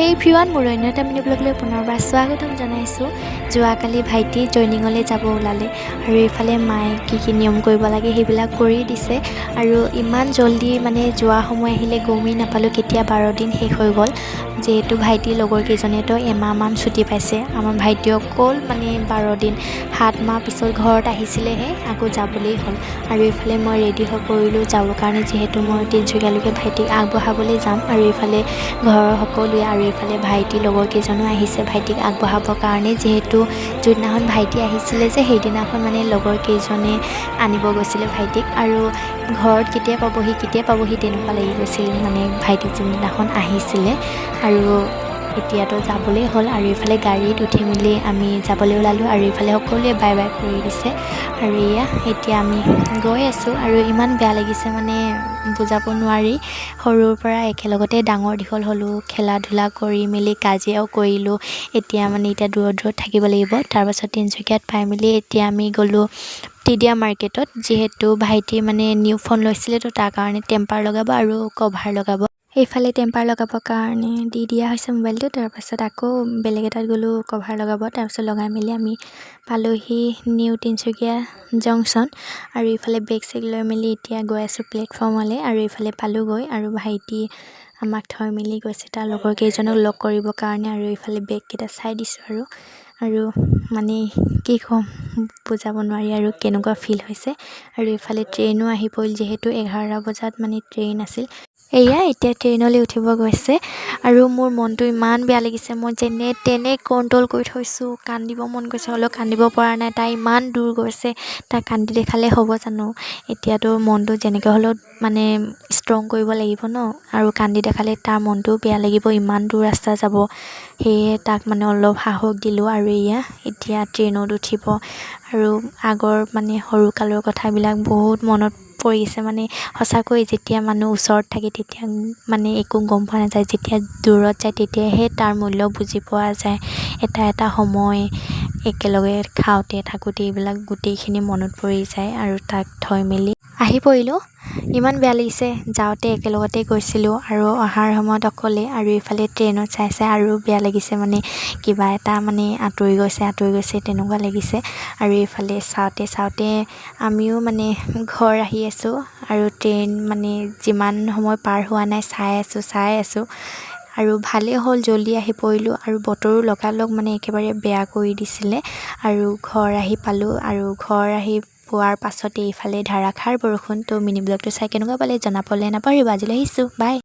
হেই everyone, মোৰ অন্য এটা মিনি ব্লগলৈ পুনৰবাৰ স্বাগতম জনাইছোঁ। যোৱাকালি ভাইটি জইনিঙলৈ যাব ওলালে আৰু এইফালে মায়ে কি কি নিয়ম কৰিব লাগে সেইবিলাক কৰি দিছে। আৰু ইমান জল্দি মানে যোৱা সময় আহিলে, গমেই নাপালোঁ কেতিয়া 12 দিন শেষ হৈ গ'ল। যিহেতু ভাইটিৰ লগৰ কেইজনেতো এমাহমান ছুটি পাইছে, আমাৰ ভাইটি অকল মানে 12 দিন, 7 মাহ পিছত ঘৰত আহিছিলেহে, আকৌ যাবলেই হ'ল। আৰু এইফালে মই ৰেডি হৈ পৰিলোঁ যাবৰ কাৰণে, যিহেতু মই তিনিচুকীয়ালৈকে ভাইটিক আগবঢ়াবলৈ যাম। আৰু এইফালে ঘৰৰ সকলোৱে আৰু এইফালে ভাইটিৰ লগৰ কেইজনো আহিছে ভাইটিক আগবঢ়াবৰ কাৰণে, যিহেতু যোনদিনাখন ভাইটি আহিছিলে যে সেইদিনাখন মানে লগৰ কেইজনে আনিব গৈছিলে ভাইটিক। আৰু ঘৰত কেতিয়া পাবহি, কেতিয়া পাবহি তেনেকুৱা লাগি গৈছিল মানে ভাইটি যোনদিনাখন আহিছিলে। আৰু এতিয়াতো যাবলৈ হ'ল। আৰু এইফালে গাড়ীত উঠি মেলি আমি যাবলৈ ওলালোঁ আৰু এইফালে সকলোৱে বাই বাই কৰি দিছে। আৰু এয়া এতিয়া আমি গৈ আছোঁ আৰু ইমান বেয়া লাগিছে, মানে বুজাব নোৱাৰি। সৰুৰ পৰা একেলগতে ডাঙৰ দীঘল হ'লোঁ, খেলা ধূলা কৰি মেলি কাজিয়াও কৰিলোঁ। এতিয়া মানে এতিয়া দূৰত দূৰত থাকিব লাগিব। তাৰপাছত তিনিচুকীয়াত পাই মেলি এতিয়া আমি গ'লোঁ টিডিয়া মাৰ্কেটত, যিহেতু ভাইটি মানে নিউ ফোন লৈছিলেতো, তাৰ কাৰণে টেম্পাৰ লগাব আৰু কভাৰ লগাব। এইফালে টেম্পাৰ লগাবৰ কাৰণে দি দিয়া হৈছে মোবাইলটো। তাৰপাছত আকৌ বেলেগ এটাত গ'লোঁ কভাৰ লগাব। তাৰপিছত লগাই মেলি আমি পালোহি নিউ তিনিচুকীয়া জংচন। আৰু এইফালে বেগ চেগ লৈ মেলি এতিয়া গৈ আছোঁ প্লেটফৰ্মলৈ। আৰু এইফালে পালোগৈ আৰু ভাইটি আমাক থৈ মেলি গৈছে তাৰ লগৰ কেইজনক লগ কৰিবৰ কাৰণে। আৰু এইফালে বেগকেইটা চাই দিছোঁ আৰু আৰু মানে কি ক'ম, বুজাব নোৱাৰি আৰু কেনেকুৱা ফিল হৈছে। আৰু এইফালে ট্ৰেইনো আহি পৰিল, যিহেতু 11 বজাত মানে ট্ৰেইন আছিল। এয়া এতিয়া ট্ৰেইনলৈ উঠিব গৈছে আৰু মোৰ মনটো ইমান বেয়া লাগিছে। মই যেনে তেনে কণ্ট্ৰল কৰি থৈছোঁ। কান্দিব মন গৈছে, হ'লেও কান্দিব পৰা নাই। তাই ইমান দূৰ গৈছে, তাই কান্দি দেখালে হ'ব জানো? এতিয়াতো মনটো যেনেকৈ হ'লেও মানে ষ্ট্ৰং কৰিব লাগিব ন। আৰু কান্দি দেখালে তাৰ মনটোও বেয়া লাগিব, ইমান দূৰ ৰাস্তা যাব। সেয়ে তাক মানে অলপ সাহস দিলোঁ। আৰু এয়া এতিয়া ট্ৰেইনত উঠিব। আৰু আগৰ মানে সৰুকালৰ কথাবিলাক বহুত মনত পৰিছে। মানে সঁচাকৈ যেতিয়া মানুহ ওচৰত থাকে তেতিয়া মানে একো গম পোৱা নাযায়, যেতিয়া দূৰত যায় তেতিয়াহে তাৰ মূল্য বুজি পোৱা যায়। এটা এটা সময় একেলগে খাওঁতে থাকোঁতে এইবিলাক গোটেইখিনি মনত পৰি যায়। আৰু তাক থৈ মেলি আহি পৰিলোঁ। ইমান বেয়া লাগিছে। যাওঁতে একেলগতে গৈছিলোঁ আৰু অহাৰ সময়ত অকলে। আৰু এইফালে ট্ৰেইনত চাই চাই আৰু বেয়া লাগিছে, মানে কিবা এটা মানে আঁতৰি গৈছে, আঁতৰি গৈছে তেনেকুৱা লাগিছে। আৰু এইফালে চাওঁতে চাওঁতে আমিও মানে ঘৰ আহি আছোঁ। আৰু ট্ৰেইন মানে যিমান সময় পাৰ হোৱা নাই, চাই আছোঁ, চাই আছোঁ। আৰু ভালেই হ'ল, জল্দি আহি পৰিলোঁ। আৰু বতৰো লগালগ মানে একেবাৰে বেয়া কৰি দিছিলে। আৰু ঘৰ আহি পালোঁ। আৰু ঘৰ আহি পোৱাৰ পাছতে এইফালে ধাৰাসাৰ বৰষুণ। তো মিনি ব্লগটো চাই কেনেকুৱা পালে জনাবলৈ নাপাহৰিব। আজিলৈ আহিছোঁ, বাই।